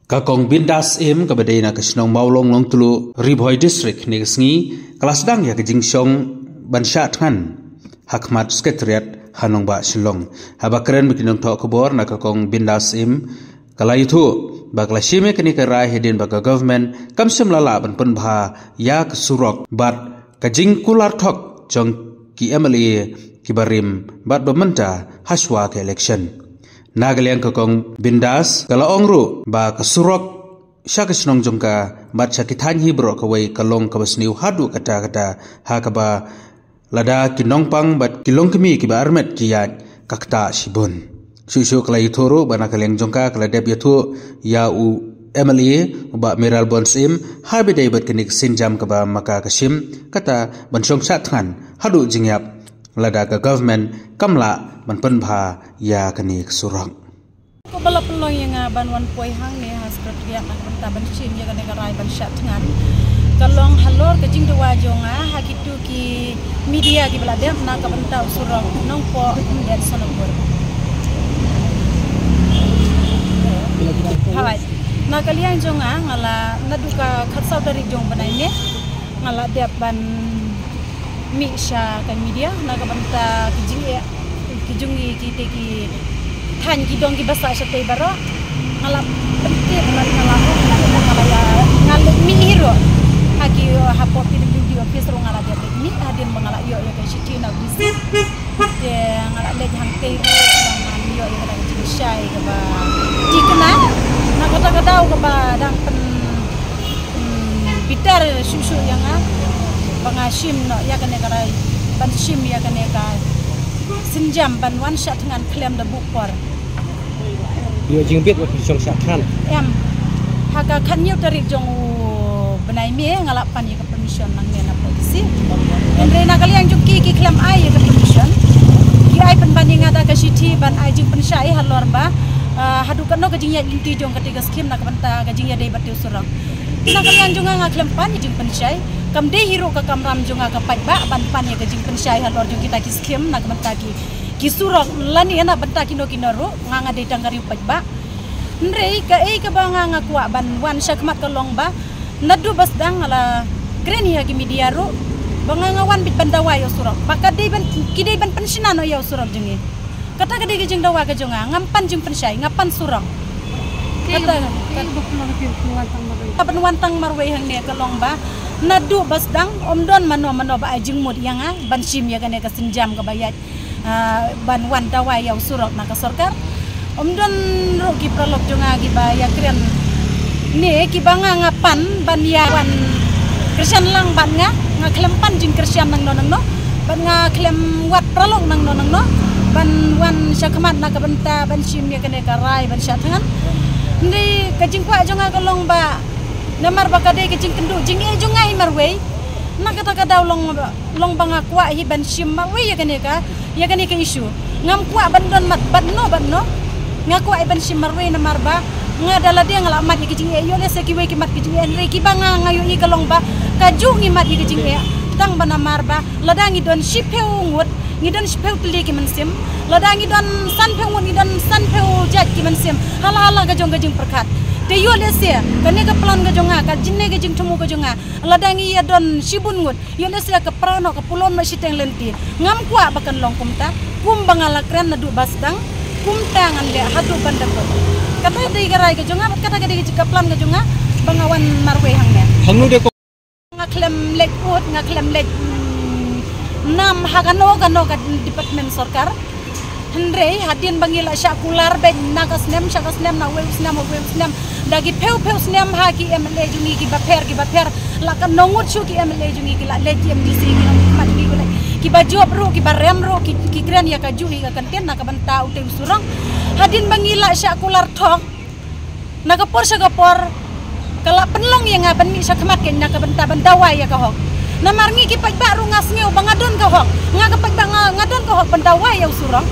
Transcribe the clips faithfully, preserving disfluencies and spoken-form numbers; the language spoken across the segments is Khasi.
Ka Kong Bindas Im, kaba dei na ka shnong Mawlong Longtluh, Ri Bhoi District, ne ka sngi ka la sdang ïa ka jingshong ban shah thngan ha khmat Secretariat ha nongbah Shillong. Haba kren bad ki nongthoh khubor, na ka Kong Bindas Im ka la ïathuh ba ka la shim ïa kane ka rai hadien ba ka government kam shym la lah ban pynbha ïa ka surok bad ka jingkular thok jong ki M L A kiba rim bad ba mynta hashwa ka election. Na ka liang ka Kong Bindas ka la ong ruh ba ka surok sha ka shnong jong ka bad sha ki thaiñ hi baroh kawei ka long kaba sniew haduh katta katta, ha kaba lada ki nongpang bad ki longkmie kiba armet ki ïaid ka ktah shibun. Shuh shuh ka la ïathuh ruh ba na ka liang jong ka ka la dep ïathuh ïa u M L A u Bah Mayralborn Syiem ha ba dei bad kane ka sienjam kaba ma ka ka shim, kata ban shong shah thngan haduh jingïap lada ka government kam lah ban pynbha ïa kane ka surok. Ko ba la pynlong ïa nga ban wan poi hangne ha Secretariat na ka bynta ban shim ïa kane ka rai ban shah thngan, ka long halor ka jingdawa jong nga ha kito ki media kiba la dep na ka bynta u surok Nongpoh Umdet Sonapur. Hawai. Na ka liang jong nga, nga la naduh ka khatsaw tarik jong bnai May nga la dep ban mih sha ka media na ka bynta ki jingeh ki jong ngi, kite ki thaiñ ki dong kiba sah shatei baroh. Nga la pyntip bad nga la ong, nga la ïa, nga la mih hi ruh ha ki, hapoh P W D office ruh nga la dep mih hadien ba nga la ïoh ïa ka shithi na D C. Te nga la leit hangtei ruh, nga la ïoh ïa kata ka jingshai kaba thikna. Na kata ka daw kaba dang pyn Hmm, bitar shuh shuh ïa nga ba nga shim noh ïa kane ka rai ban shim ïa kane ka sienjam ban wan shah thngan khlem da buh por. Ïoh jingbit wat phi shong shah thngan. Em. Ha ka khathynñiew tarik jong u bnai May nga la pan ïa ka permission nangne na police. Hynrei na ka liang jong ki, ki khlem ai ïa ka permission. Ki ai pynban ïa nga da ka shithi ban ai jingpynshai halor ba, ah, haduh katno ka jingïaid lynti jong kata ka skim na ka bynta ka jingïadei bad u surok. Na ka liang jong nga, nga khlem pan ïa jingpynshai. Kam dei hi ruh ka kamram jong nga ka paidbah ban pan ïa ka jingpynshai halor jong kita ki skim na ka bynta ki, ki surok lane na bynta kino kino ruh, nga nga dei tang ka riew paidbah. Hynrei kaei kaba nga nga kwah ban wan shakhmat ka long ba naduh ba sdang nga la kren ïa ki media ruh ba nga nga wan beit ban dawa ïa u surok, ba ka dei ban, ki dei ban pynshna noh ïa u surok jong ngi. Kata ka dei ka jingdawa ka jong nga, ngam pan jingpynshai, nga pan surok. Kata ka ban wan tang marwei hangne ka long ba naduh ba sdang ym don mano mano ba ai jingmut ïa nga ban shim ïa kane ka sienjam kaba ïaid, ah, ban wan dawa ïa u surok na ka sorkar. Ym don ruh ki paralok jong nga kiba ïakren ne kiba nga nga pan ban ïa wan kyrshan lang bad nga, nga khlem pan jingkyrshan nangno nangno, bad nga khlem wad paralok nangno nangno ban wan shakhmat na ka bynta ban shim ïa kane ka rai ban shah thngan. Hynrei ka jingkwah jong nga ka long ba namar ba ka dei ka jingkynduh jingeh jong nga hi marwei. Na kata ka daw long ba, long ba nga kwah hi ban shim marwei ïa kane ka, ïa kane ka issue. Ngam kwah ban don mat bad no bad no. Nga kwah hi ban shim marwei namar ba nga da lade nga la mat ïa ka jingeh, ïoh lehse kiwei ki mat ka jingeh, hynrei kiba nga nga ïohi ka long ba kajuh ngi mat ïa ka jingeh. Tang ba namar ba lada ngi don shiphew ngut, ngi don shiphew tylli ki mynsiem, lada ngi don sanphew ngut, ngi don sanphew jait ki mynsiem, hala hala ka jong ka jingpyrkhat. Te ïoh lehse kane ka plan ka jong nga, ka jingeh ka jingthmu ka jong nga, lada ngi ïa don shibun ngut, ïoh lehse ka pra noh, ka pulom noh shiteng lynti. Ngam kwah ba kan long kumta. Kumba nga la kren naduh ba sdang, kumta ngan leh haduh ban da kut. Kata ka dei ka rai ka jong nga bad kata ka dei ka plan ka jong nga ba nga wan marwei hangne. Hangno de ko? Nga khlem leit ud, nga khlem leit, mm, nam ha kano kano ka department sorkar. Hynrei hadien ba ngi la shah kular beit na ka snem sha ka snem, na uwei u snem ha uwei u snem, da ki phew phew snem ha ki M L A jong ngi kiba pher kiba pher, la katno ngut shuh ki M L A jong ngi ki la leit, ki M D C ki la leit, ki mat jong ngi ki la leit, kiba jop ruh, kiba rem ruh, ki, ki kren ïa kajuh hi ka kyntien na ka bynta utei u surok. Hadien ba ngi la shah kular thok, na ka por sha ka por ka la pynlong ïa nga ban mih shakhmat kane na ka bynta ban dawa ïa ka hok. Namar ngi ki paidbah ruh nga sngew ba nga don ka hok, nga ka paidbah nga, nga don ka hok ban dawa ïa u surok.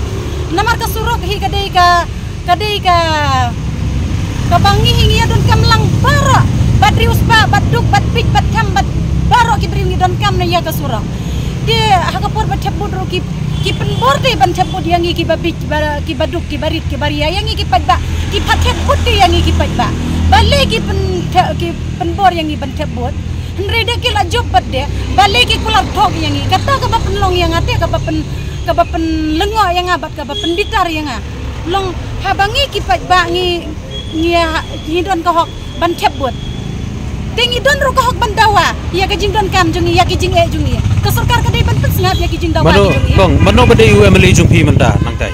Namar ka surok hi ka dei ka, ka dei ka, kaba ngi hi ngi ïa donkam lang baroh, bad riewspah, bad duk, bad peit, bad them, bad baroh ki briew ngi donkam na ïa ka surok. Te ha ka por ba thep vote ruh ki, ki pynbor te ban thep vote ïa ngi kiba peit, ba, kiba duk, kiba rit, kiba ria, ïa ngi ki paidbah, ki pat thep vote te ïa ngi ki paidbah. Balei ki pyn, ki pynbor ïa ngi ban thep vote? Hynrei da ki la jop pat de, balei ki kular thok ïa ngi? Kata kaba pynlong ïa nga te, kaba pyn, kaba pynlyngngoh ïa nga bad kaba pynbitar ïa nga. Long haba ngi ki paidbah ngi, ngi, ngi don ka hok ban thep vote. Te ngi don ruh ka hok ban dawa ïa ka jingdonkam jong ngi, ïa ki jingeh jong ngi. Ka sorkar ka dei ban pynsngap ïa ki jingdawa jong ngi. Kong, mano ba dei u M L A jong phi mynta nangtai?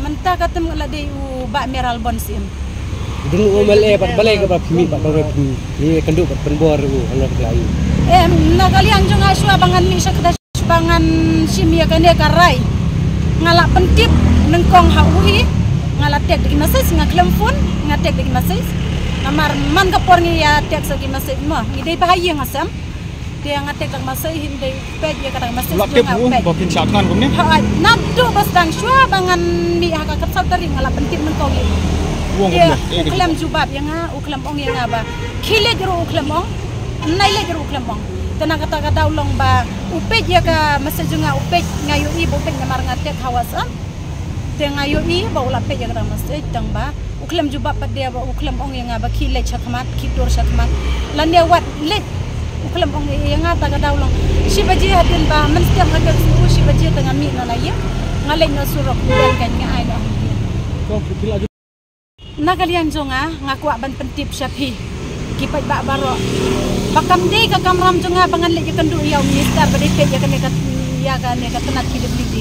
Mynta ka tem la dei u Bah Mayralborn Syiem. Dun u M L A pat balei kaba phi mih pat ba phi ïakynduh bad pynbor u halor ka la ïa. Em, na ka liang jong nga shuwa ba ngan mih sha kata, shuwa ba ngan shim ïa kane ka rai, nga la pyntip nyngkong ha u hi. Nga la text da ki message, nga khlem phone, nga text da ki message. Namar man ka por ngi ïa text da ki message mo, ngi dei ba ha ïing ha sem. Te nga text da ka message, hynrei peit ïa kata ka message. La tip u ba phin shah thngan kumne? Ha, ai, naduh ba sdang shuwa ba ngan mih ha ka khatsaw tarik nga la pyntip nyngkong ïa u. Te u khlem jubab ïa nga, u khlem ong ïa nga ba khie leit ruh u khlem ong, nai leit ruh u khlem ong. Te na kata ka daw long ba u peit ïa ka message jong nga, u peit, nga ïohi ba u peit namar nga text ha WhatsApp. Te nga ïohi ba u la peit ïa kata ka message tang ba u khlem jubab pat de, ba u khlem ong ïa nga ba khie leit sha khmat, khie tur sha khmat. Lane wat leit, u khlem ong ïa nga. Ta ka daw long shi baje hadien ba mynstep nga text u, shi baje te nga mih na la ïa, nga leit na surok, u dang kan nga ai na. Na ka liang jong nga, nga kwah ban pyntip sha phi ki paidbah baroh ba kam dei ka kamram jong nga ba ngan leit ïakynduh ïa u minister ba dei peit ïa kane ka, ïa kane ka tnat P W D.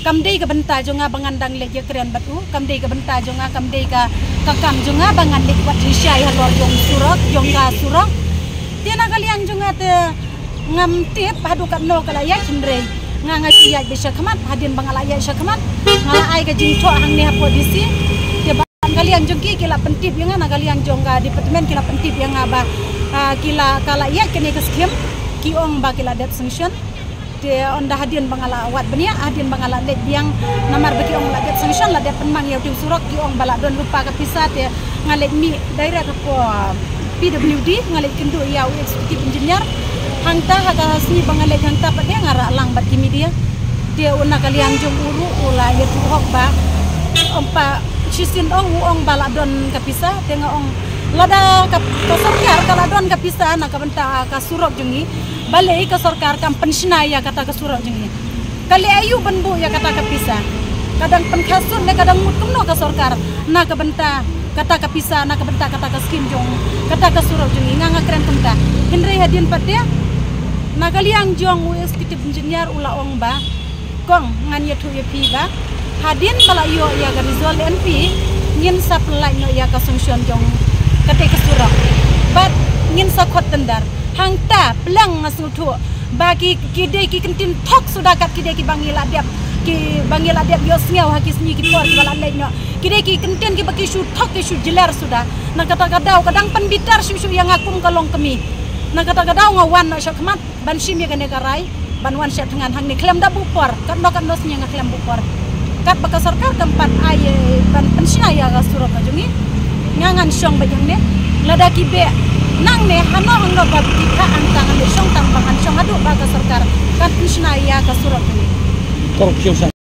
Kam dei ka bynta jong nga ba ngan dang leit ïakren bad u, kam dei ka bynta jong nga, kam dei ka, ka kam jong nga ba ngan leit wad jingshai halor jong surok, jong ka surok. Te na ka liang jong nga te ngam tip haduh katno ka la ïaid, hynrei nga nga shu ïaid beit sha khmat. Hadien ba nga la ïaid sha khmat, nga la ai ka jingthoh hangne hapoh D C. Te ba na ka liang jong ki, ki la pyntip ïa nga, na ka liang jong ka department ki la pyntip ïa nga ba, ah, ki la, ka la ïaid kane ka skim, ki ong ba ki la dep sanction. Te ynda hadien ba nga la wad bniah, hadien ba nga la leit biang, namar ba ki ong la dep sanction, la dep pynmang ïa u teng surok, ki ong ba la don lypa ka pisa. Te nga leit mih direct hapoh P W D, nga leit kynduh ïa u executive engineer. Hangta ha ka sngi ba nga leit hangta pat de nga rah lang bad ki media. Te u na ka liang jong u ruh u la ïathuh hok ba, ong pat shisien ong u ong ba la don ka pisa. Te nga ong lada ka, ka sorkar ka la don ka pisa na ka bynta ka surok jong ngi, balei ka sorkar kam pynshna ïa kata ka surok jong ngi? Ka leh aïu ban buh ïa kata ka pisa? Ka dang pynkha sut ne ka dang mut kumno ka sorkar na ka bynta kata ka pisa, na ka bynta kata ka skim jong kata ka surok jong ngi? Nga nga kren kumta. Hynrei hadien pat de na ka liang jong u executive engineer u la ong ba, kong, ngan ïathuh ïa phi ba hadien ba la ïoh ïa ka result M P, ngin sa pynlait noh ïa ka sanction jong kata ka surok bad ngin sa khot tender. Hangta pleng nga sngewthuh ba ki, ki dei ki kyntien thok suda kat ki dei kiba ngi la dep, kiba ngi la dep ïohsngew ha ki sngi ki por kiba la leit noh. Ki dei ki kyntien kiba ki shu thok, ki shu jler suda. Na kata ka daw ka dang pynbitar shuh shuh ïa nga kum ka longkmie. Na kata ka daw nga wan noh sha khmat ban shim ïa kane ka rai ban wan shah thngan hangne khlem da buh por. Katno katno sngi nga khlem buh por. Katba ka sorkar kam pat ai, eh, ban pynshna ïa ka surok ka jong ngi, nga ngan shong beit hangne. Lada ki beh nangne hano hangno ba ki phah hangta, ngan leit shong tang ba ngan shong haduh ba ka sorkar kan pynshna ïa ka surok ka jong ngi. Kong Pyidaungsu.